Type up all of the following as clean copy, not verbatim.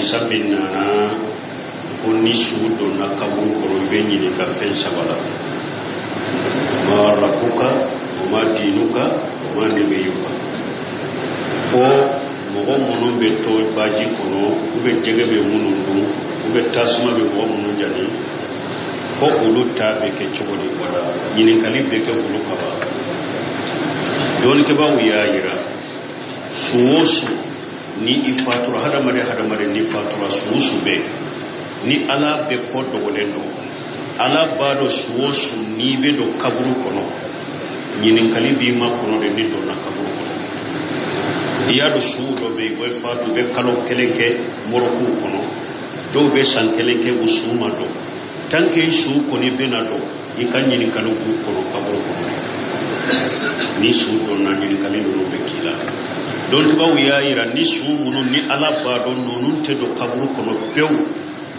Hadisa min nana ko ni su donna kaburu kɔnɔ, i bɛ ɲininka fɛn saba la: ma rabbuka wa ma dinuka wa ma nabiyuka. Ko mɔgɔ minnu bɛ to baji kɔnɔ, u bɛ jɛgɛ bɛ minnu dun, u bɛ tasuma bɛ mɔgɔ minnu jani, ko olu ta bɛ kɛ cogo di? Wala ɲininkali bɛ kɛ olu kama. Dɔnnikɛbaaw y'a yira, su o su ni i fatura, hadamaden hadamaden ni fatura, su o su bɛ ni Ala bɛ ko dogolen don, Ala b'a dɔn. Su o su n'i bɛ don kaburu kɔnɔ, ɲininkali b'i ma kɔnɔ de. Ni donna kaburu kɔnɔ, i y'a dɔn, su dɔ bɛ yen, u bɛ fatu, u bɛ kalo kelen kɛ mɔrɔkuw kɔnɔ, dɔw bɛ san kelen kɛ, u su ma dɔn. Tant que i su kɔni bɛna dɔn, i ka ɲininkali b'u kɔnɔ kaburu kɔnɔ. Ni su donna, ɲininkali ninnu bɛ k'i la. Dɔnnibaw y'a yira, ni su minnu ni Ala b'a dɔn ninnu tɛ don kaburu kɔnɔ pewu,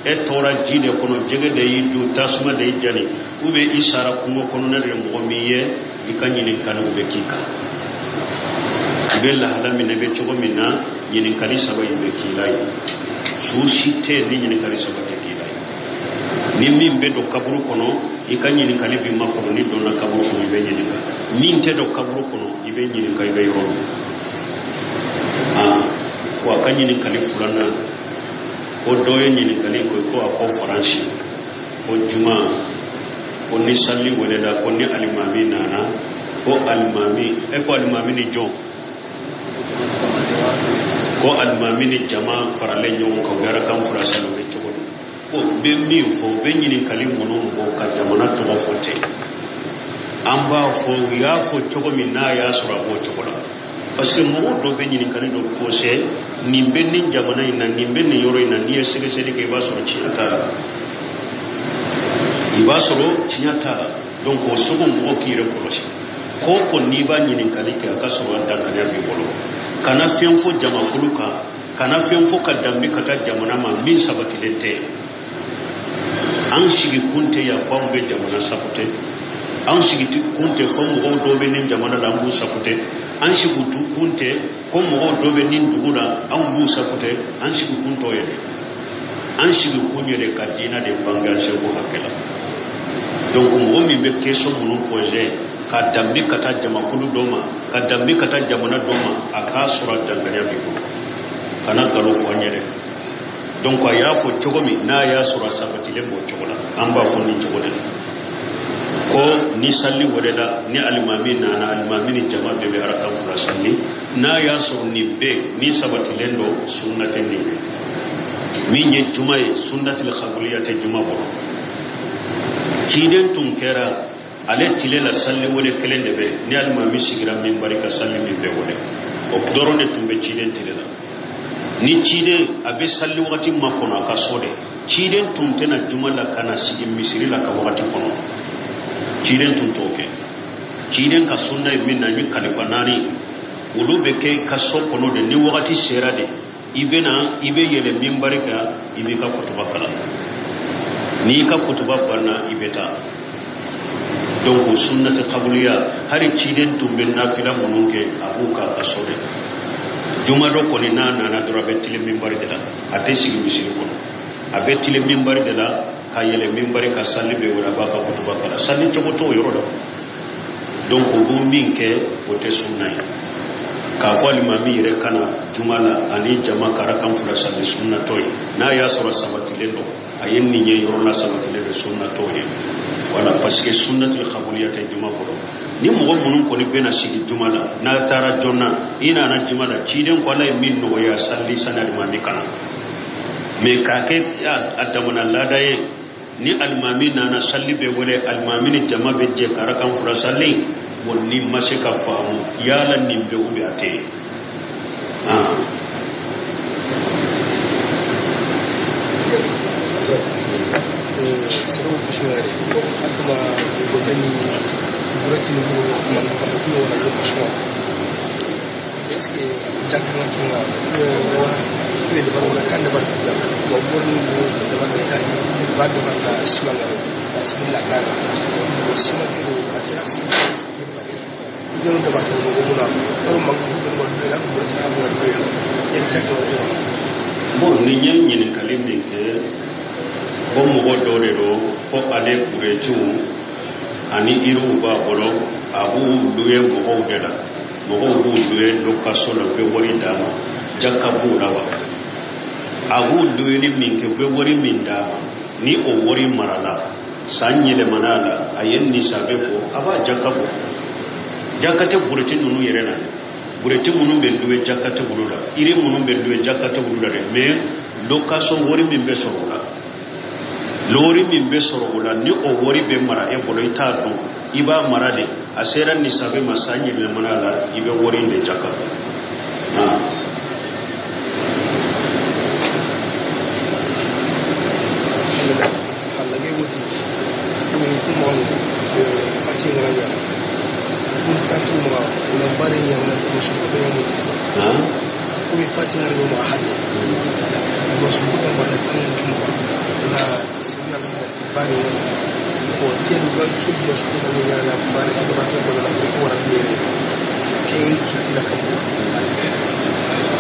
e tora ji de kɔnɔ, jɛgɛ de y'i dun, tasuma de y'i jani, ou bien i sara kungo kɔnɔna de, mɔgɔ min ye, i ka ɲininkaliw bɛ k'i kan. I bɛ lahala min na, i bɛ cogo min na, ɲininkali saba in bɛ k'i la yen. Su si tɛ ni ɲininkali saba tɛ k'i la yen. Ni min bɛ don kaburu kɔnɔ, i ka ɲininkali b'i ma kɔnɔ. Ni donna kaburu kɔnɔ, i bɛ ɲininka. Min tɛ don kaburu kɔnɔ, i bɛ ɲininka i bɛ yɔrɔ min. Aa, ko a ka ɲininkali filanan, ko dɔ ye ɲininkali ko ko a ko Faransi, ko juma, ko ni sali welela, ko ni alimami nana, ko alimami e ko alimami ni jɔn, ko alimami ni jama faralen ɲɔgɔn kan, u bɛ arakan fila sali, u bɛ cogo di? Ko bɛ min fɔ, u bɛ ɲininkali minnu bɔ ka jamana tɔgɔ fɔ ten, an b'a fɔ u y'a fɔ cogo min, n'a y'a sɔrɔ a b'o cogo la. Parce que mɔgɔ dɔ bɛ ɲininkali dɔ posé, nin bɛ nin jamana in na, nin bɛ nin yɔrɔ in na, n'i ye sɛgɛsɛgɛli kɛ, i b'a sɔrɔ tiɲɛ t'a la, i b'a sɔrɔ tiɲɛ t'a la. Donc o sogo, mɔgɔ k'i yɛrɛ kɔlɔsi ko o ko n'i b'a ɲininkali kɛ, a ka sɔrɔ a dankariya b'i bolo. Kana fɛn fɔ jamakulu kan, kana fɛn fɔ ka danbe ka taa jamana ma min sabatilen tɛ. An sigi kun tɛ yan ko anw bɛ jamana sago tɛ, an sigi kun tɛ ko mɔgɔw dɔw bɛ nin jamana la, an b'u sago tɛ, an sigi kun tɛ ko mɔgɔw dɔ bɛ nin dugu la, anw b'u sago tɛ. An sigi kun t'o ye dɛ. An sigi kun ye de ka diinɛ de bange an seko hakɛ la. Donc mɔgɔ min bɛ question minnu posé ka danbe ka taa jamakulu dɔ ma, ka danbe ka taa jamana dɔ ma, a k'a sɔrɔ a dankariya b'i bolo. Kana nkalon fɔ an ye dɛ. Donc a y'a fɔ cogo min, n'a y'a sɔrɔ a sabatilen b'o cogo la, an b'a fɔ nin cogo de la, ko ni sali welela, ni alimami nana, alimami ni jama bɛɛ bɛ arakan fila sali. N'a y'a sɔrɔ nin bɛɛ ni sabatilen don, sunna tɛ nin ye. Min ye juma ye, sunnatil khabuliya tɛ juma bolo. Ciden tun kɛra ale tile la, sali wele kelen de bɛ, ni alimami sigira minbari ka sali min bɛ wele, o dɔrɔn de tun bɛ ciden tile la. Ni ciden a bɛ sali wagati ma kɔnɔ a ka so de, ciden tun tɛna juma la ka na sigi misiri la ka wagati kɔnɔ. Ciden tun t'o kɛ. Ciden ka sunna ye min na, ni kalifa naani, olu bɛ kɛ ka so kɔnɔ de. Ni wagati sera de, i bɛ na, i bɛ yɛlɛ minbari kan, i b'i ka kutuba kalan. N'i ka kutuba banna, i bɛ taa. Donc o sunnati kabuliya, hali ciden tun bɛ nafila minnu kɛ, a b'u k'a ka so de. Juma dɔ kɔni, n'a nana dɔrɔn, a bɛ tilen minbari de la, a tɛ sigi misiri kɔnɔ, a bɛ tilen minbari de la ka yɛlɛ minbari ka sali bɛ wele, a b'a ka kutuba kalan. Sali cogo t'o yɔrɔ la. Donc o b'o min kɛ, o tɛ sunna ye. K'a fɔ alimami yɛrɛ kana juma la ani jama ka arakan fila sali, sunna t'o ye. N'a y'a sɔrɔ sabatilen don, a ye nin ye yɔrɔ la, sabatilen don, sunna t'o ye. Wala, parce que sunnatul khabuliya tɛ juma kɔrɔ. Ni mɔgɔ minnu kɔni bɛna sigi juma la, n'a taara joona, i nana juma la, ciden ko Ala ye min nɔgɔya, sali sani alimami kana. Mais k'a kɛ a damana laada ye, ni alimami nana, sali bɛ wele, alimami ni jama bɛ jɛ ka arakan fila sali, bon, ni ma se ka faamu yala nin bɛ ou bien a tɛ yen. Ah. Sɛbɛn question yɛrɛ a kama gɔbɛ ni burɛti ni kuma wala yo question, est ce que jakanga kinga wa be dabar wala kan dabar la wa bor ni mo dabar ni ta ba dabar la simanga la simila kanga o sima ke o atira sima yono dabar to mo muna ko mangu ko mo la burɛti na mo la yen jakanga. Bon, ni ye ɲininkali min kɛ, ko mɔgɔ dɔw de don ko ale buretiw ani yiriw b'a bolo, a b'u luye mɔgɔw de la, mɔgɔw b'u luye location la, u bɛ wari d'a ma, jaka b'u la wa? A b'u luyeli min kɛ, u bɛ wari min d'a ma, ni o wari marala, san yɛlɛmana la, a ye nisabe bɔ, a b'a jaka bɔ. Jaka tɛ bureti ninnu yɛrɛ la dɛ. Bureti minnu bɛ luwe, jaka tɛ olu la. Yiri minnu bɛ luwe, jaka tɛ olu la dɛ. Mais location wari min bɛ sɔrɔ o la, lori min bɛ sɔrɔ o la, ni o wari bɛ mara e bolo, i t'a dɔn, i b'a mara de, a sera nisabe ma, san yɛlɛmana la, i bɛ wari in de jaka.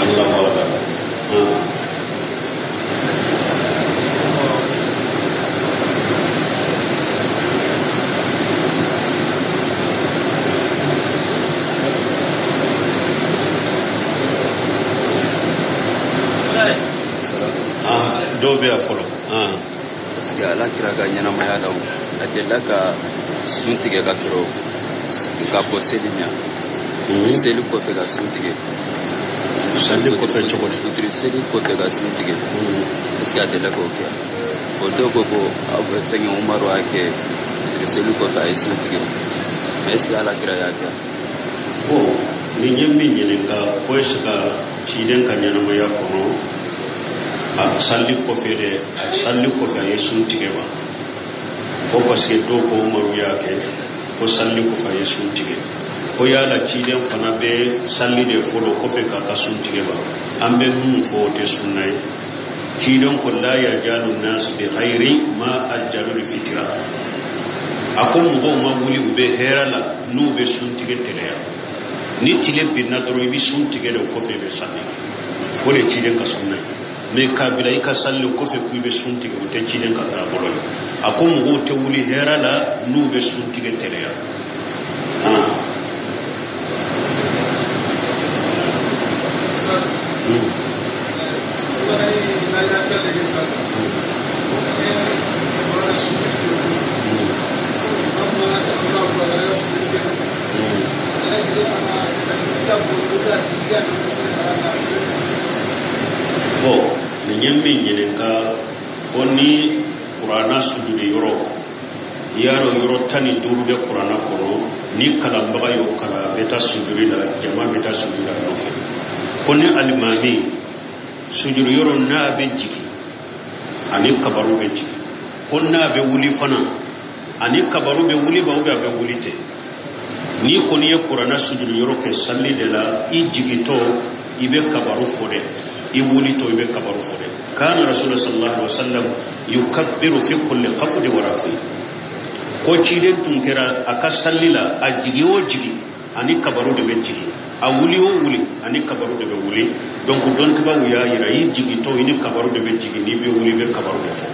Allahu akbar. Dɔw bɛ yan fɔlɔ. Parce que Ala kira ka ɲɛnamaya la, a delila ka sun tigɛ ka sɔrɔ ka bɔ seli ɲɛ. Seli kɔfɛ ka sun tigɛ. Seli kɔfɛ cogo di? Fitiri seli kɔfɛ ka sun tigɛ. Est-ce que a delila k'o kɛ? O dɔw ko ko aw bɛ fɛnkɛ Umaru y'a kɛ fitiri seli kɔfɛ a ye sun tigɛ. Mais est-ce que Ala kira y'a kɛ? Bon, ni ye min ɲininka ko est ce que ciden ka ɲɛnamaya kɔnɔ, a sali kɔfɛ dɛ, a sali kɔfɛ a ye sun tigɛ wa? Ko parce que dɔw ko Umaru y'a kɛ, ko sali kɔfɛ a ye sun tigɛ. Ko yala ciden fana bɛ sali de fɔlɔ kɔfɛ k'a ka sun tigɛ wa? An bɛ minnu fɔ, o tɛ sunna ye. Ciden ko la yajalu nas bi khayri ma ajalu fitira. A ko mɔgɔw ma wuli u bɛ hɛrɛ la n'u bɛ sun tigɛ teliya. Ni tile binna dɔrɔn, i bɛ sun tigɛ de, o kɔfɛ i bɛ sali. O de ye ciden ka sunna ye. Mais k'a bila i ka sali kɔfɛ k'i bɛ sun tigɛ, o tɛ ciden ka taabolo ye. A ko mɔgɔw tɛ wuli hɛrɛ la n'u bɛ sun tigɛ teliya. Bon, nin ye min ɲininka ko ni kuranna sujudi yɔrɔ, y'a dɔn yɔrɔ 15 bɛ kuranna kɔnɔ, ni kalanbaga y'o kalan, a bɛ taa sujudi la, jama bɛ taa sujudi la nɔfɛ. Ko ni alimami sujudi yɔrɔ n'a bɛ jigin, ani kabaru bɛ jigin, ko n'a bɛ wuli fana, ani kabaru bɛ wuli ba, ou bien a bɛ wuli ten. N'i kɔni ye kuranna sujudi yɔrɔ kɛ sali de la, i jigintɔ i bɛ kabaru fɔ dɛ, i wulitɔ i bɛ kabaru fɔ dɛ. Kana rasulullah sallallahu alaihi wasallam yukabbiru fi kulli khafdi wa rafi. Ko ciden tun kɛra a ka sali la, a jigi o jigi ani kabaru de bɛ jigi, a wuli o wuli ani kabaru de bɛ wuli. Donc dɔntibaw y'a yira, i jigintɔ i ni kabaru de bɛ jigin, n'i bɛ wuli i bɛ kabaru de fɔ.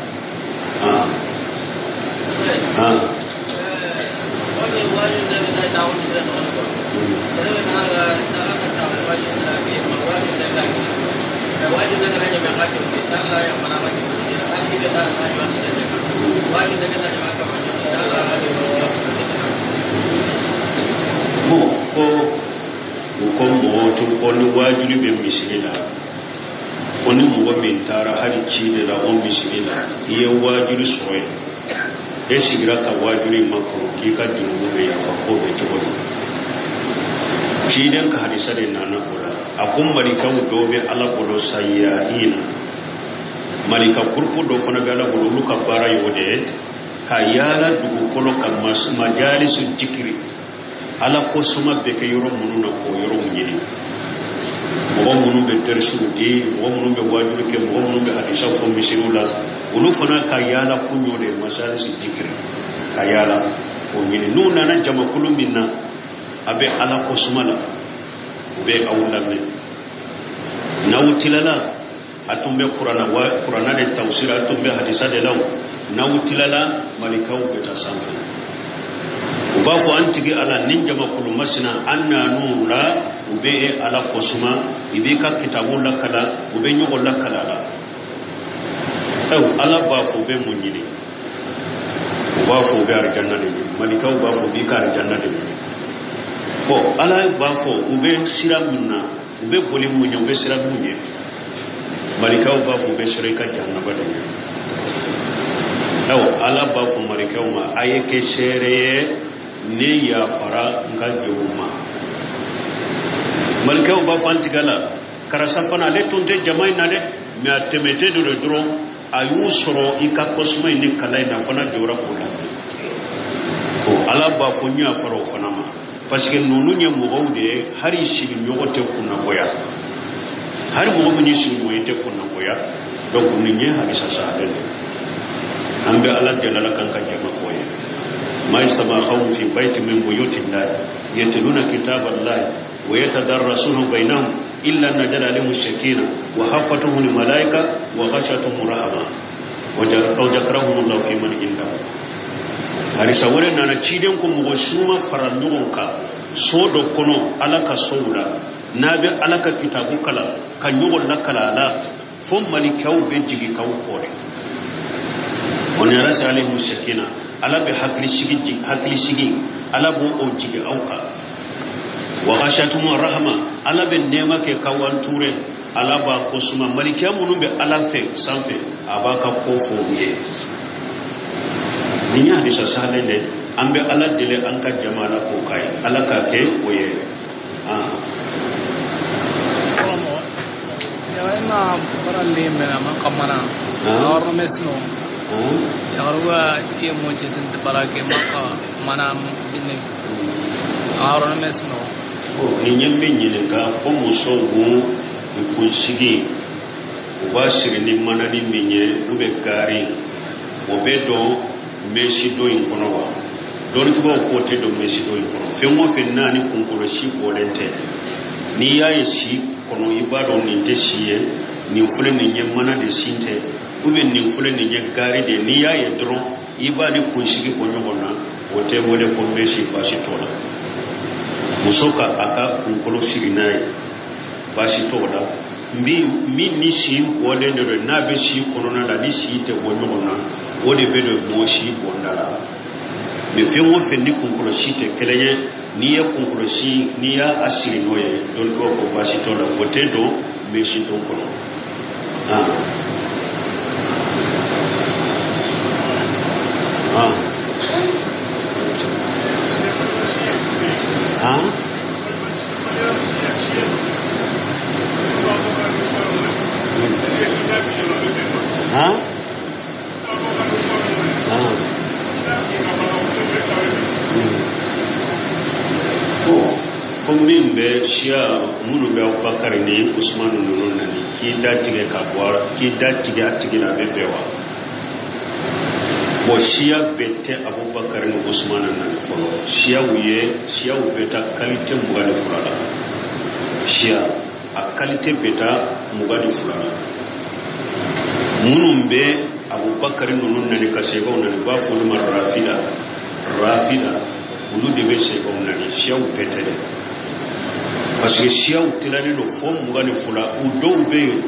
Bon, ko u ko mɔgɔw tɛ ko ni waajuli bɛ misiri la, ko ni mɔgɔ min taara hali ci de la o misiri la, i ye waajuli sɔrɔ yen, e sigira ka waajuli makɔnɔ k'i ka jurumu bɛ yafa, k'o bɛ cogo di? Ciden ka hadisa de nana o la. A ko malikaw dɔw bɛ Ala bolo sayahina, malika gurupu dɔ fana bɛ Ala bolo, olu ka baara ye o de ye, ka yaala dugukolo ka majalisu jikiri, Ala ko suma bɛ kɛ yɔrɔ minnu na, k'o yɔrɔw ɲini, mɔgɔ minnu bɛ dɛrisiw di, mɔgɔ minnu bɛ waajuli kɛ, mɔgɔ minnu bɛ hadisa fɔ misiriw la, olu fana ka yaala kun y'o de ye, majalisi jikiri, ka yaala k'o ɲini. N'u nana jamakulu min na, a bɛ Ala ko suma la, u bɛ aw lamɛn. N'aw tilala, A tun bɛ kurana wa kurana de tawusira, a tun bɛ hadisa de la. N'aw tilala, malikaw bɛ taa sanfɛ, u b'a fɔ an tigi Ala, nin jamakulu masina an nan'u la, u bɛ e Ala kosuma, i b'i ka kitabu lakala, u bɛ ɲɔgɔn lakala la. Ayiwa, Ala b'a fɔ u bɛ mun ɲini? U b'a fɔ u bɛ arijanna de ɲini. Malikaw b'a fɔ u b'i ka arijanna de ɲini. Bɔn, Ala b'a fɔ u bɛ sira min na, u bɛ boli mun ɲɛ, u bɛ sira mun ɲɛ? Malikaw b'a fɔ u bɛ sira i ka jahanaba de ɲɛ. Ayiwa, Ala b'a fɔ malikaw ma, a ye kɛ seere ye, ne yafara n ka jɔnw ma. Malikaw b'a fɔ an tigɛ la, karisa fana, ale tun tɛ jama in na dɛ, mɛ a tɛmɛtɛ dɔ de dɔrɔn, a y'u sɔrɔ i ka kɔsuma in ni kala in na, fana jɔra k'o la. O Ala b'a fɔ n yafara o fana ma, parce que ninnu ye mɔgɔw de ye, hali sigiɲɔgɔn tɛ kunnabɔya, hali mɔgɔ min ye sigiɲɔgɔn ye tɛ kunnabɔya. Donc nin ye hadisa sahalen de. An bɛ Ala deli, Ala kan ka jama kɔ ye. Ma ijtama qawmun fi bayti min buyuti llahi yatluna kitaba llahi wa yatadarasuna bainahum illa nazala alayhim sakina wa haffatuhum almalaika wa ghashatuhum rahma wa zakarahum Allah fi man indahu. Hadisa wɛrɛ nana, ciden ko mɔgɔ su ma fara ɲɔgɔn kan so dɔ kɔnɔ, Ala ka sow la, n'a bɛ Ala ka kitabu kalan ka ɲɔgɔn lakala a la, fo malikaw bɛ jigin k'aw kɔrɛ. Wa nazala alayhim sakina, Ala bɛ hakili sigi, hakili sigi Ala b'o o jigin aw kan. Wa ghashatuhum rahma, Ala bɛ nɛɛma kɛ k'aw entouré, Ala b'a ko suma. Malikiya minnu bɛ Ala fɛ sanfɛ, a b'a ka ko fɔ u ye. Nin ye hadisa sahalen de. An bɛ Ala deli, an ka jama, Ala k'o k'a ye, Ala k'a kɛ o ye. Ina bara mena man kamana awar mesno yaruga ye moche tin bara ke maka mana binne awar mesno. Nin ye min ɲininka ko musow b'u kunsigi, u b'a siri ni manani min ye, u bɛ gari, o bɛ don mɛsi dɔ in kɔnɔ wa? Dɔnnikibaw k'o tɛ don mɛsi dɔ in kɔnɔ. Fɛn o fɛn n'a ni kunkolo si bɔlen tɛ, n'i y'a ye si kɔnɔ, i b'a dɔn nin tɛ si ye, nin filɛ nin ye mana de sin tɛ, ou bien nin filɛ nin ye gari de ye. N'i y'a ye dɔrɔn, i b'a ni kunsigi bɔ ɲɔgɔn na, o tɛ wele ko mɛsi, baasi t'o la. Muso ka a ka kunkolo siri n'a ye, baasi t'o la. Min ni si bɔlen de don, n'a bɛ si kɔnɔna la, ni si tɛ bɔ ɲɔgɔn na, o de bɛ don mɔ si bɔnda la. Mɛ fɛn o fɛn ni kunkolo si tɛ kelen ye, n'i ye kunkolo si, n'i y'a siri n'o ye, dɔnnibaw ko baasi t'o la, o tɛ don mɛsi don kɔnɔ. Ah ah ah ah. Ko min bɛ siya minnu bɛ Abubakari ni Usumanu ninnu nani, k'i da tigɛ ka bɔ, k'i da tigɛ a tigi la, a bɛ bɛn wa? Bɔn, siya bɛɛ tɛ Abubakari ni Usumanu nani fɔlɔ. Siyaw ye, siyaw bɛ taa qualité 22 la. Siya a qualité bɛ taa 22 la. Minnu bɛ Abubakari ninnu nani ka sebaw nani, u b'a fɔ olu ma rafida. Rafida, olu de bɛ sebaw nani. Siyaw bɛɛ tɛ dɛ, parce que siyaw tilalen don fo 22. U dɔw bɛ yen,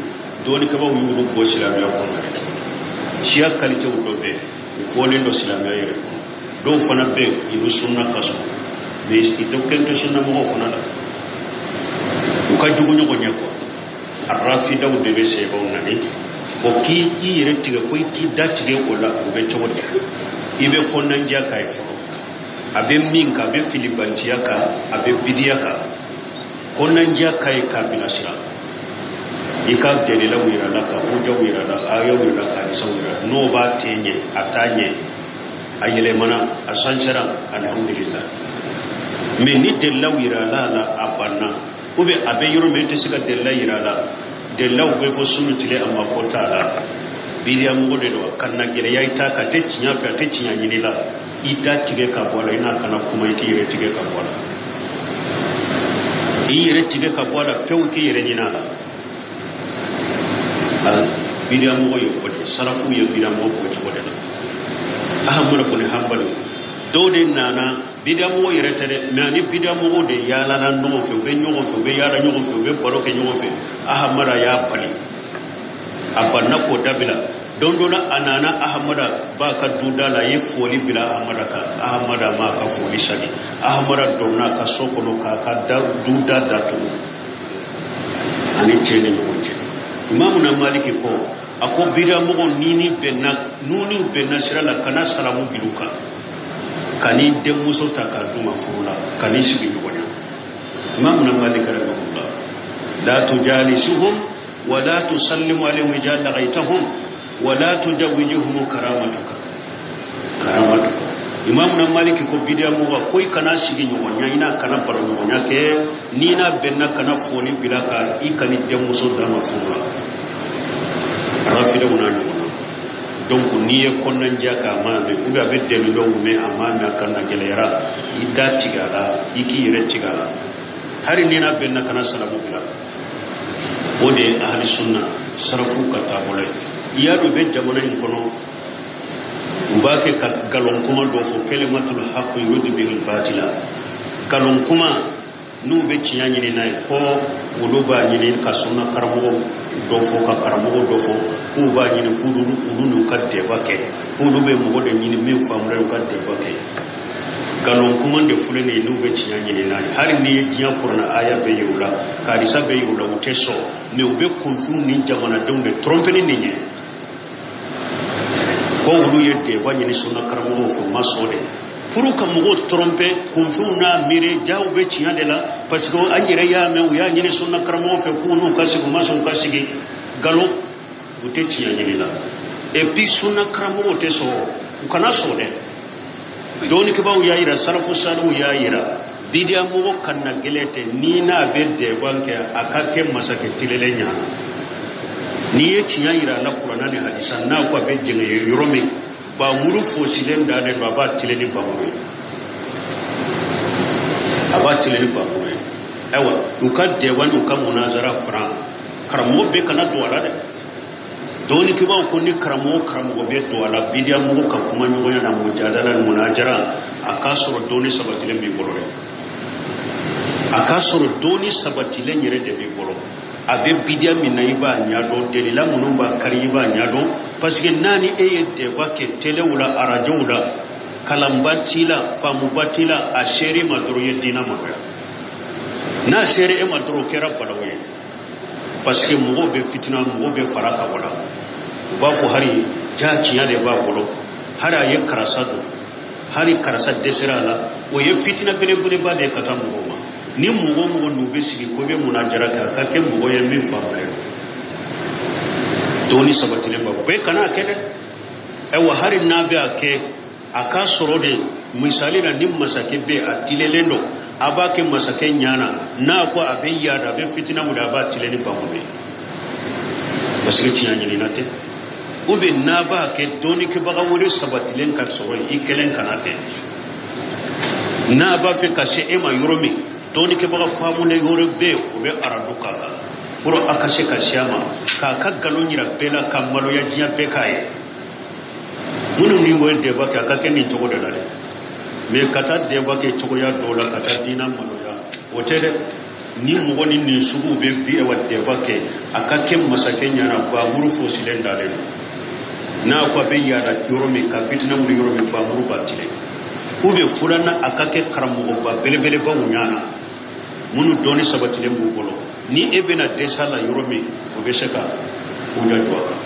dɔɔnikɛbaw y'olu bɔ silamɛya kɔnɔ yɛrɛ. Siya qualitéw dɔ bɛ yen, u bɔlen don silamɛya yɛrɛ kɔnɔ. Dɔw fana bɛ yen, i bɛ sunna ka sɔrɔ, mais i tɛ kɛn tɛ sunna mɔgɔw fana la, u ka jugu ɲɔgɔn ɲɛ quoi. A rafidaw de bɛ sebaw nani. O k'i i yɛrɛ tigɛ ko i k'i da tigɛ o la, o bɛ cogo di? I bɛ kɔnɔnandiya k'a ye fɔlɔ, a bɛ min kan, a bɛ filibanciya kan, a bɛ bidiya kan. Kɔnɔnandiya k'a ye k'a bilasira, i ka dalilaw yira la, ka hujjaw yira la, ayaw yira la, ka hadisaw yira la. N'o b'a tɛ ɲɛ, a t'a ɲɛ, a yɛlɛmana, a sansera, alhamdulillah. Mais ni dalilaw yira la la, a banna, ou bien a bɛ yɔrɔ min, i tɛ se ka dalila yira la, dalilaw bɛ fɔ sunu tile, a ma ko t'a la, bidiya mɔgɔ de don, a kana gɛlɛya i t'a kan, a tɛ tiɲɛ fɛ, a tɛ tiɲɛ ɲini la, i da tigɛ ka bɔ a la. I n'a kana kuma, i k'i yɛrɛ tigɛ ka bɔ a la, i yɛrɛ tigɛ ka bɔ a la pewu, k'i yɛrɛ ɲini a la. A bidiyamɔgɔ ye o de, sarafu ye bidiyamɔgɔ k'o cogo de la. Ahamadu kɔni hanbali dɔw de nana bidiyamɔgɔ yɛrɛ tɛ dɛ, mɛ ani bidiyamɔgɔw de yaalala ɲɔgɔn fɛ, u bɛ ɲɔgɔn fɛ, u bɛ yaala ɲɔgɔn fɛ, u bɛ baro kɛ ɲɔgɔn fɛ. Ahamada y'a bali, a banna k'o dabila. Don dɔ la a nana Ahamada ba ka duda la, a ye foli bila Ahamada kan. Ahamada m'a ka foli sani. Ahamada donna a ka so kɔnɔ k'a ka duda datugu ani cɛ ni ɲɔgɔn cɛ. Imamu na Maliki ko, a ko bidiyamɔgɔ ni ni bɛnna, n'u ni bɛnna sira la, kana salamu bil'u kan, ka n'i denmuso ta k'a d'u ma furu la, ka n'i sigi ɲɔgɔn ɲɛ. Imamu na Maliki rahimahullah, la tujalisuhum wa la tusallimu alayhim idha laqaytahum wa la tujawijuhum karamatuka karamatuka. Imamu na Maliki ko bidiyamɔgɔ ko i kana sigi ɲɔgɔn ɲɛ, i n'a kana baro ɲɔgɔn ɲɛ kɛ, n'i n'a bɛnna kana foli bila ka i kan'i denmuso d'a ma furu la. Rafidaw n'a ɲɔgɔn na. Donc n'i ye kɔnɔnajɛ k'a ma mɛn, ou bien a bɛ daliluw mɛn a ma mɛn, a kana gɛlɛyara, i da tigɛ a la, i k'i yɛrɛ tigɛ a la. Hali n'i n'a bɛnna kana salamu bila. O de ye ahali sunna sarafu ka taabolo ye. I y'a dɔn u bɛ jamana in kɔnɔ, u b'a kɛ ka nkalon kuma dɔ fɔ, kalimatul haqqi yuridu bihil batila. Nkalon kuma n'u bɛ tiɲɛ ɲini n'a ye, ko olu b'a ɲini ka sunna karamɔgɔ dɔ fɔ, ka karamɔgɔ dɔ fɔ, k'u b'a ɲini k'olu olu n'u ka dɛba kɛ, k'olu bɛ mɔgɔ de ɲini min faamuna u ka dɛba kɛ. Nkalon kuma de filɛ nin ye n'u bɛ tiɲɛ ɲini n'a ye. Hali n'i ye diɲɛ kuranɛ aya bɛɛ yir'u la, ka hadisa bɛɛ yir'u la, u tɛ sɔn. Mɛ u bɛ kunfinw ni jamanadenw de tromper ni nin ye, ko olu ye dɛba ɲini sunna karamɔgɔw fɛ, u ma sɔn dɛ, pour ka mɔgɔw tromper. Kunfinw n'a miiri jaw bɛ tiɲɛ de la, parce que an yɛrɛ y'a mɛn u y'a ɲini sunna karamɔgɔw fɛ k'u n'u ka sigi, u ma sɔn u ka sigi. Nkalon, u tɛ tiɲɛ ɲini la. Et puis sunna karamɔgɔw tɛ sɔn, u kana sɔn dɛ. Dɔnnikɛbaaw y'a yira, salafu saliw y'a yira, bidiyamɔgɔ ka na gɛlɛn tɛ ni n'a bɛ dɛban kɛ, a ka kɛ masakɛ tilelen ɲana. N'i ye tiɲɛ yira a la kuranna ni hadisa, n'a ko a bɛ jɛngɛ yɔrɔ min, bamuru fosilen dalen don, a b'a tilen ni bamuru ye, a b'a tilen ni bamuru ye. Ayiwa, u ka dɛwa n'u ka munazara fara karamɔgɔ bɛɛ kana don a la dɛ. Dɔnnikɛbaaw ko ni karamɔgɔ karamɔgɔ bɛ don a la bidiyamɔgɔ ka kuma ɲɔgɔnya na, mujadala ni munajara, a k'a sɔrɔ dɔnni sabatilen b'i bolo dɛ. A k'a sɔrɔ dɔnni sabatilen yɛrɛ de b'i bolo. A bɛ bidiya min na, i b'a ɲɛdɔn, delila minnu b'a kari, i b'a ɲɛdɔn, parce que n'a ni e ye dɛba kɛ telew la, arajow la, kalanba t'i la, faamuba t'i la, a seere ma dɔrɔn i ye diinɛ maloya. N'a seere e ma dɔrɔn, o kɛra balawu ye, parce que mɔgɔw bɛ fitina, mɔgɔw bɛ fara ka bɔ la. U b'a fɔ hali ja tiɲɛ de b'a bolo, hali a ye karisa don, hali karisa dɛsɛra a la. O ye fitina belebeleba de ye ka taa mɔgɔw ma. Ni mɔgɔ mɔgɔ n'u bɛ sigi ko bɛ munajara kɛ, a ka kɛ mɔgɔ ye min faamulen don, dɔnni sabatilen ba bɛɛ kana a kɛ dɛ. Ayiwa, hali n'a bɛ a kɛ, a k'a sɔrɔ de misali la, ni masakɛ bɛ a tilelen don, a b'a kɛ masakɛ ɲana. N'a ko a bɛ yaada, a bɛ fitina wuli, a b'a tilen ni bamuru ye, parce que tiɲɛ ɲinina tɛ. Ou bien n'a b'a kɛ, dɔnnikɛbaga wɛrɛ sabatilen ka sɔrɔ, i kelen kana kɛ. N'a b'a fɛ ka se e ma yɔrɔ min, dɔnnikɛbaga faamulen yɔrɔ bɛ yen, o bɛ aradu k'a kan pour a ka se ka se a ma, k'a ka nkalon yira bɛɛ la, ka maloya diɲɛ bɛɛ k'a ye. Minnu ni bɛ dɛba kɛ, a ka kɛ nin cogo de la dɛ. Mɛ ka taa dɛba kɛ cogoya dɔw la, ka taa diinɛ maloya, o tɛ dɛ. Ni mɔgɔ ni nin suguw bɛ bi wa dɛba kɛ, a ka kɛ masakɛ ɲɛna, bamuru fosilen dalen don. N'a ko a bɛ yaada yɔrɔ min, ka fitina wuli yɔrɔ min, bamuru b'a tilen. Ou bien filanan, a ka kɛ karamɔgɔba belebelebaw ɲɛna, minnu dɔnni sabatilen b'u bolo. Ni e bɛna dɛsɛ a la yɔrɔ min, o bɛ se ka u jɔ a kan.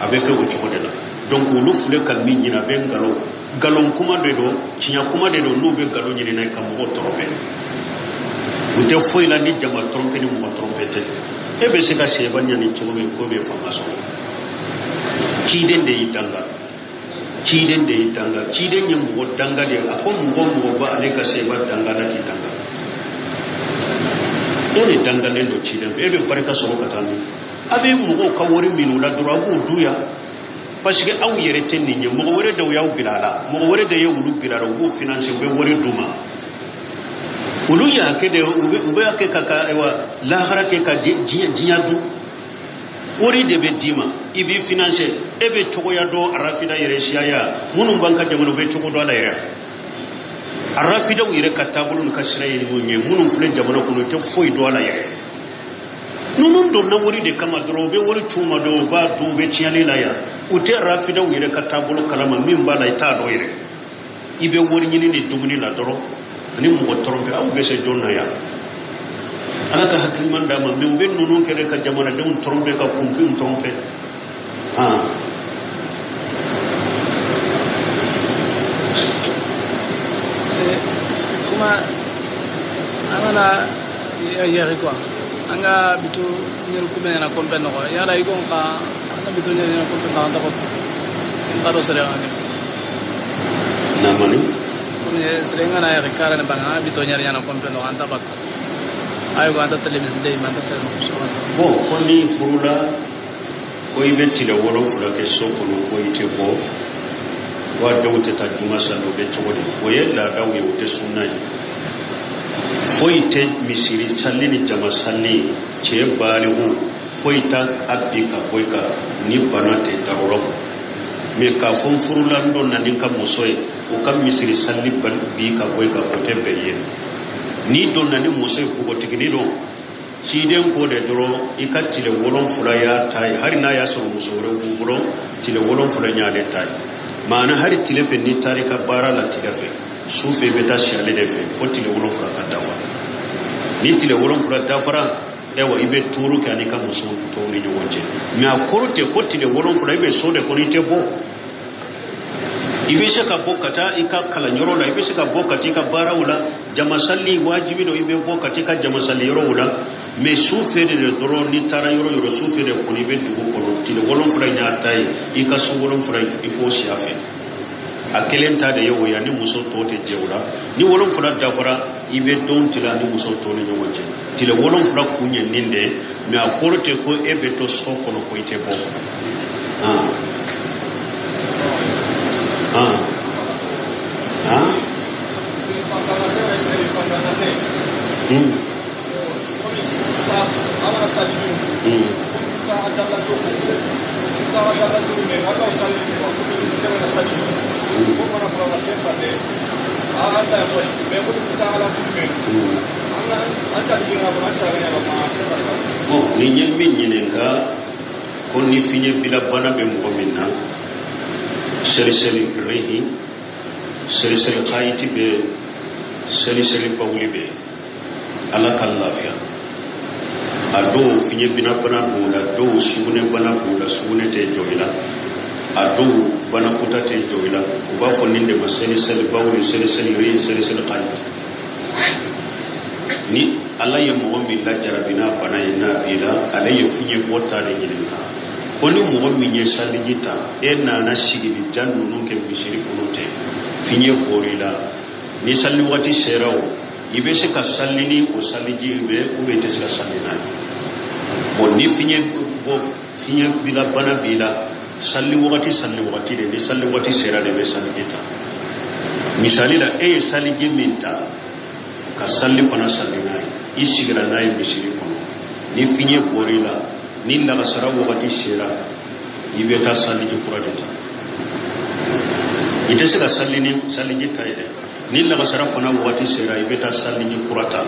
A bɛ kɛ o cogo de la. Donc olu filɛ ka min ɲini, a bɛ nkalon, nkalon kuma de don, tiɲɛ kuma de don. N'u bɛ nkalon ɲini n'a ye ka mɔgɔw tɔrɔbɛ, u tɛ foyi la ni jama tɔrɔmpe ni mɔgɔ tɔrɔmpe tɛ. E bɛ se ka sɛba ɲani cogo min ko bɛ fanga sɔrɔ. Ciden de y'i danga, ciden de y'i danga, ciden ye mɔgɔ danga de ye. A ko mɔgɔ mɔgɔ b'ale ka sɛba danga la k'i danga, e de dangalen don ciden fɛ, e bɛ barika sɔrɔ ka taa min. A bɛ mɔgɔw ka wari minɛ u la dɔrɔn, a b'u du yan, parce que aw yɛrɛ tɛ nin ye. Mɔgɔ wɛrɛ de y'aw bila a la, mɔgɔ wɛrɛ de ye olu bila a la, u b'u financer, u bɛ wari d'u ma. Olu y'a kɛ de, u bɛ kɛ ka ayiwa lahara kɛ ka diɲɛ dun. Wari de bɛ d'i ma i b'i financer e bɛ cogoya dɔn arafida yɛrɛ siyaya minnu b'an ka jamana u bɛ cogo dɔn a la yɛrɛ arafidaw yɛrɛ ka taabolo n'u ka sira ye mun ye minnu filɛ jamana kɔnɔ u tɛ foyi dɔn a la yɛrɛ ninnu donna wari de kama dɔrɔn u bɛ wari c'u ma dɔrɔn u b'a dun u bɛ tiɲɛni la yan u tɛ arafidaw yɛrɛ ka taabolo kalama min b'a la i t'a dɔn yɛrɛ i bɛ wari ɲini ni dumuni la dɔrɔn ani mɔgɔ tɔrɔnpɛ aw bɛ se jɔn na yan ala ka hakiliman d'a ma mɛ u bɛ ninnu kɛlɛ ka jamanadenw tɔrɔnpɛ ka kunfinw tɔrɔnpɛ han. Kuma an kana yɛrɛ quoi an ka bitu ɲɛri kubɛn ɲɛna kɔnpɛ nɔgɔ yala i ko nka an ka bitu ɲɛri ɲɛna kɔnpɛ nɔgɔ an tɔgɔ n ka dɔ sɔrɔ an kɛ namani komi sere ngana yɛrɛ kara ne banga an ka bitu ɲɛri ɲɛna kɔnpɛ nɔgɔ an ta bak ayo ko an ta tele miside ma an ta tele nɔgɔ so an ta bon ko n'i furula ko i bɛ tile 7 kɛ so kɔnɔ ko i tɛ bɔ wa dɔw tɛ taa juma sali o bɛ cogo di o ye laadaw ye o tɛ sunna ye foyi tɛ misiri sali ni jama sali cɛ baliku foyi t'a a bi ka bɔ i kan ni bana tɛ darura kɔ mɛ k'a fɔ n furula n dɔ na ni n ka muso ye o ka misiri sali bi ka bɔ i kan o tɛ bɛn ye n'i donna ni muso ye npogotiginin don ciden ko de dɔrɔn i ka tile 7 y'a ta ye hali n'a y'a sɔrɔ muso wɛrɛ b'u bolo tile 7 y'ale ta ye maana hali tile fɛ n'i taara i ka baara la tile fɛ su fɛ i bɛ taa si ale de fɛ fo tile 7 ka dafa ni tile 7 dafara ayiwa i bɛ tuuru kɛ ani ka muso tɔw ni ɲɔgɔn cɛ mɛ a kɔrɔ tɛ ko tile 7 i bɛ so de kɔnɔ i tɛ bɔ i bɛ se ka bɔ ka taa i ka kalanyɔrɔ la i bɛ se ka bɔ ka taa i ka baaraw la jamasali wajibi don i bɛ bɔ ka taa i ka jamasali yɔrɔw la mɛ su fɛ de dɔrɔn n'i taara yɔrɔ yɔrɔ su fɛ de kɔni i bɛ dugu kɔnɔ tile 7 in y'a ta ye i ka su 7 i k'o si a fɛ a kelen ta de ye o ye ani muso tɔw tɛ jɛ o la ni 7 dafara i bɛ don tila ani muso tɔw ni ɲɔgɔn cɛ tile 7 kun ye nin de ye mɛ a kɔrɔ tɛ ko e bɛ to so kɔnɔ ko i tɛ bɔ han han Bon ni ye min ɲininka ko ni fiɲɛ bila bana bɛ mɔgɔ min na seliseli rehi seliseli kayiti bɛ seliseli bawuli bɛ ala ka lafiya a dɔw fiɲɛ bina bana b'u la dɔw sugunɛ bana b'u la sugunɛ tɛ jɔ i la a dɔw banakota tɛ jɔ i la u b'a fɔ nin de ma seliseli bawuli seliseli rehi seliseli kayiti ni ala ye mɔgɔ min lajarabi n'a bana ye n'a b'i la ale ye fiɲɛ bɔ ta de ɲininka ko ni mɔgɔ min ye saliji ta e nana sigili jan ninnu kɛ misiri kɔnɔ ten fiɲɛ bɔr'i la ni sali waati sera o i bɛ se ka sali ni o saliji bɛ ou bien i tɛ se ka sali n'a ye bon ni fiɲɛ bɔ fiɲɛ bila bana b'i la sali wagati de ni sali waati sera de bɛ saliji ta misali la e ye saliji min ta ka sali fana sali n'a ye i sigira n'a ye misiri kɔnɔ ni fiɲɛ bɔr'i la ni lagasara wagati sera i bɛ taa saliji kura de ta i tɛ se ka sali ni saliji ta ye dɛ ni lagasara fana wagati sera i bɛ taa saliji kura ta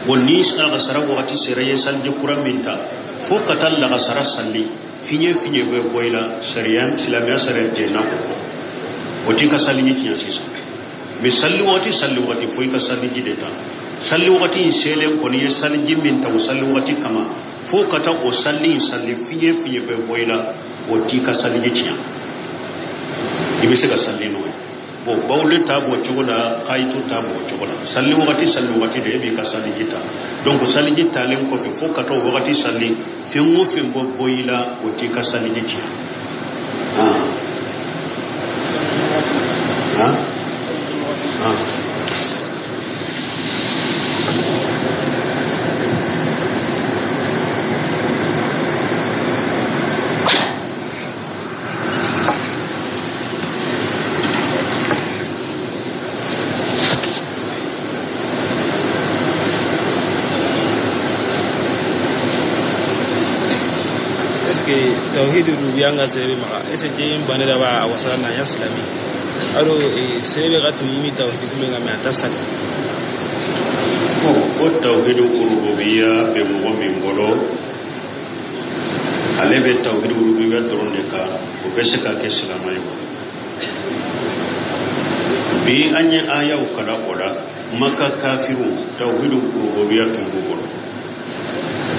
bon ni lagasara wagati sera i ye saliji kura min ta fo ka taa lagasara sali fiɲɛ bɛ bɔ i la sariya silamɛya sariya jɛnna o kɔ o t'i ka saliji tiɲɛ sisan mɛ sali wagati fo i ka saliji de ta sali wagati in selen kɔni i ye saliji min ta o sali wagati kama fo ka taa o sali in sali fiɲɛ bɛ bɔ i la o t'i ka saliji tiɲɛ i bɛ se ka sali n'o ye bon bawule ta b'o cogo la kayitu ta b'o cogo la sali wagati de e b'i ka saliji ta donc saliji talen kɔfɛ fo ka taa o wagati sali fɛn o fɛn bɔ bɔ i la o t'i ka saliji tiɲɛ han han han. que tawhid rububiyya nga serebe maga est ce que en bane da ba a wasala na ya silami ado serebe ga tun yimi tawhid kume nga mais a ta sali. Bon, ko tawhid rububiyya bɛ mɔgɔ min bolo, ale bɛ tawhid rububiyya dɔrɔn de kan, o bɛ se ka kɛ silamɛ ye. Bi an ye ayaw kala o la, Maka kafiru tawhid rububiyya tun b'u bolo.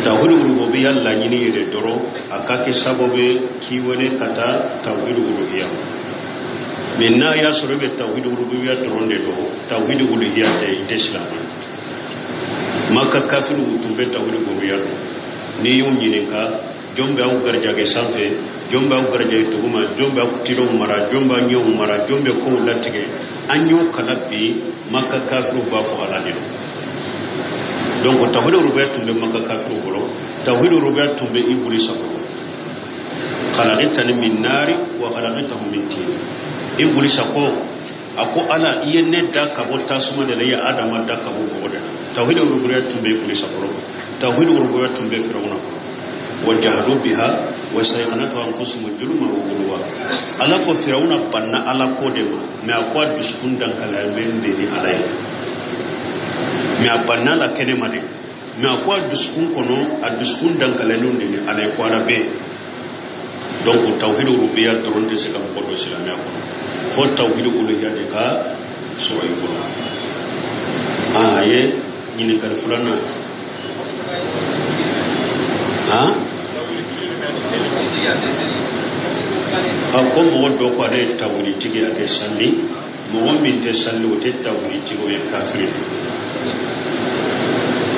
Tawhid rububiyya laɲini yɛrɛ dɔrɔn a ka kɛ sababu ye k'i wele ka taa tawhid uluhiyya. Mais n'a y'a sɔrɔ i bɛ tawhid rububiyya dɔrɔn de dɔn, tawhid uluhiyya tɛ, i tɛ silamɛ ye. Maka kafiru tun bɛ tawhid rububiyya dɔn. N'i y'u ɲininka, jɔn bɛ aw garijɛgɛ sanfɛ, jɔn bɛ aw garijɛgɛ duguma, jɔn bɛ aw tilew mara, jɔn b'aw ɲɛw mara, jɔn bɛ kow latigɛ, an y'o kala bi, Maka kafiru b'a fɔ Ala de don. Donc tawhid rububiyya tun bɛ Maka kafiru bolo, tawhid rububiyya tun bɛ Ibilisa bolo. Khalaqtani min nari wa khalaqtahu min tin. Ibilisa ko, a ko Ala, i ye ne da ka bɔ tasuma de la, i ye Adama da ka bɔ bɔgɔ de la. Tawhid rububiyya tun bɛ Ibilisa bolo, tawhid rububiyya tun bɛ Firawuna bolo. Wa jahadu biha wa sayqanatu anfusuhum julma wa uluwa. Ala ko Firawuna banna Ala ko de ma, mais a ko a dusukun dankalaya bɛ n ni Ala ye. Mais a banna la kɛnɛ ma dɛ, mais a ko a dusukun kɔnɔ, a dusukun dankalayalen de ni Ala ye, ko Ala bɛ yen. Donc tawhid rububiyya dɔrɔn tɛ se ka mɔgɔ don silamɛya kɔnɔ, fo tawhid uluhiyya de ka sɔrɔ i bolo. A ye ɲininkali filanan. A ko mɔgɔ dɔ ko ale ye tawhiditigi, a tɛ sali. Mɔgɔ min tɛ sali, o tɛ tawhiditigi, o ye kafiri de.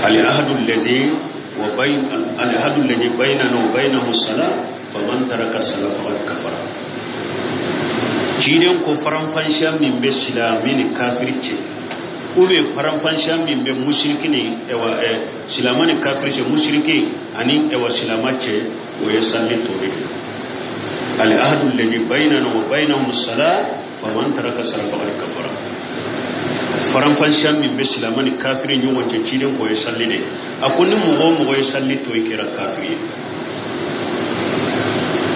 Al-ahadu alladhi wa bayn al-ahadu alladhi baynana wa baynahu salat faman taraka salat faqad kafara. Ciden ko faranfansiya min bɛ silamɛ ni kafiri cɛ, ou bien faranfansiya min bɛ musiriki ni silamɛ ni kafiri cɛ, musiriki ani silamɛ cɛ, o ye sali toli de. Al-ahadu alladhi baynana wa baynahum salat faman taraka salat faqad kafara. Faranfansiya min bɛ silamɛ ni kafiri ɲɔgɔn cɛ, ciden ko ye sali de. A ko ni mɔgɔ o mɔgɔ ye sali to, i kɛra kafiri ye.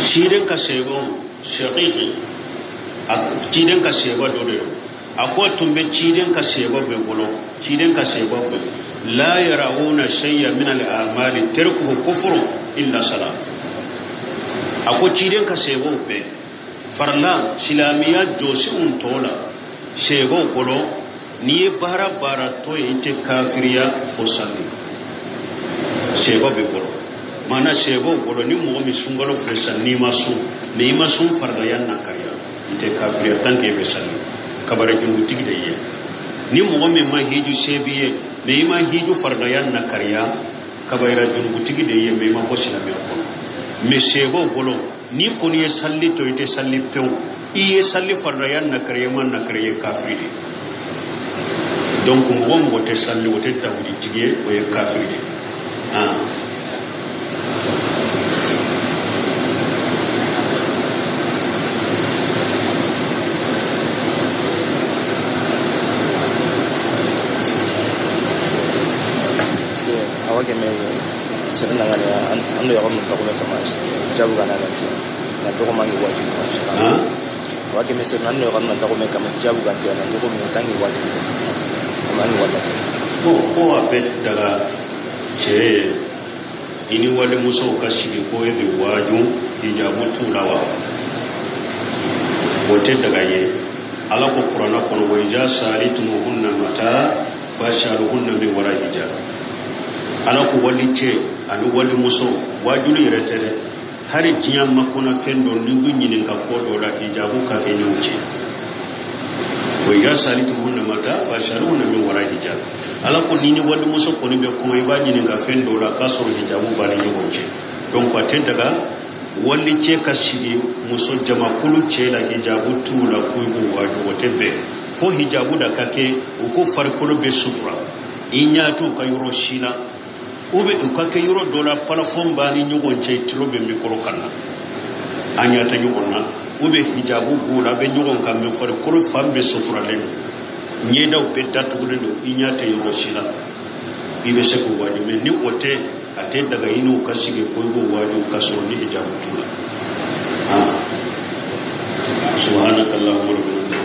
Ciden ka sɛbɛn shaqiqi, a ciden ka sɛbɛn dɔ de don. A ko tun bɛ ciden ka sɛbɛn bɛ bolo, ciden ka sɛbɛn bɛ la yarawuna shay'a min al-a'mali tarkuhu kufru illa salat. A ko ciden ka sɛbɛnw bɛɛ farila silamɛya jɔsenw tɔ la sɛbɛnw bolo, n'i ye baara baara to yen, i tɛ kafiriya fo sali. Sɛbɛn bɛ bolo, maana sɛbɛnw bolo, ni mɔgɔ min sunkalo filɛ sisan, n'i ma sun, mais i ma sun farilaya nakariya, i tɛ kafiriya tant que i bɛ sali. Kabare jurutigi de ye. Ni mɔgɔ min ma hiju, se b'i ye, mais i ma hiju farilaya nakariya, kabayira jurutigi de ye, mais i ma bɔ silamɛya kɔnɔ. Mais sɛbɛnw bolo, n'i kɔni ye sali to, i tɛ sali pewu, i ye sali farilaya nakariya, ma nakariya, kafiri de. Donc mɔgɔ mɔgɔ tɛ sali, o tɛ tawhiditigi ye, o ye kafiri de. Parce que awa kɛmɛ sɛbɛn na ngani an do yakam ta ko kama jabu kana ganti na dogo mangi wajibi. Awa kɛmɛ sɛbɛn an do yakam ta ko kama jabu ganti na dogo mi tangi wajibi mangi wala. Bon, ko a bɛ daga cɛ ye i ni walimusow ka sigi ko e bɛ waaju, hijabu t'u la wa? O tɛ daga ye. Ala ko kuranɛ kɔnɔ, wa iza salitumuhunna mata fashaluhunna min wara hijab. Ala ko wali cɛ ani walimuso, waajuli yɛrɛ tɛ dɛ, hali diɲɛ makɔnɔfɛn dɔ n'i bɛ ɲininka ko dɔ la, hijabu ka kɛ n'o cɛ. Wa iza salitumuhunna mata fashaluhunna min wara hijab. Ala ko ni ni walimuso kɔni bɛ kuma, i b'a ɲininka fɛn dɔ la k'a sɔrɔ hijabu b'a ni ɲɔgɔn cɛ. Donc a tɛ daga wali cɛ ka sigi muso jamakulu cɛ la, hijabu t'u la, k'u b'u waaju, o tɛ bɛn. Fo hijabu da ka kɛ u ko farikolo bɛ sutura, i ɲɛ t'u ka yɔrɔ si la, ou bien u ka kɛ yɔrɔ dɔ la plafond b'a ni ɲɔgɔn cɛ, tulo bɛ mikoro kan na, an ɲɛ tɛ ɲɔgɔn na, ou bien hijabu b'u la, a bɛ ɲɔgɔn kan, mais farikolo fan bɛɛ suturalen don, ɲɛdaw bɛɛ datugulen don, i ɲɛ tɛ yɔrɔ si la, i bɛ se k'u waaju. Mais ni o tɛ, A tɛ daga i n'u ka sigi ko i b'o waaju ka sɔrɔ ni hijabu t'u la. Subhanaka allahumma rabbana.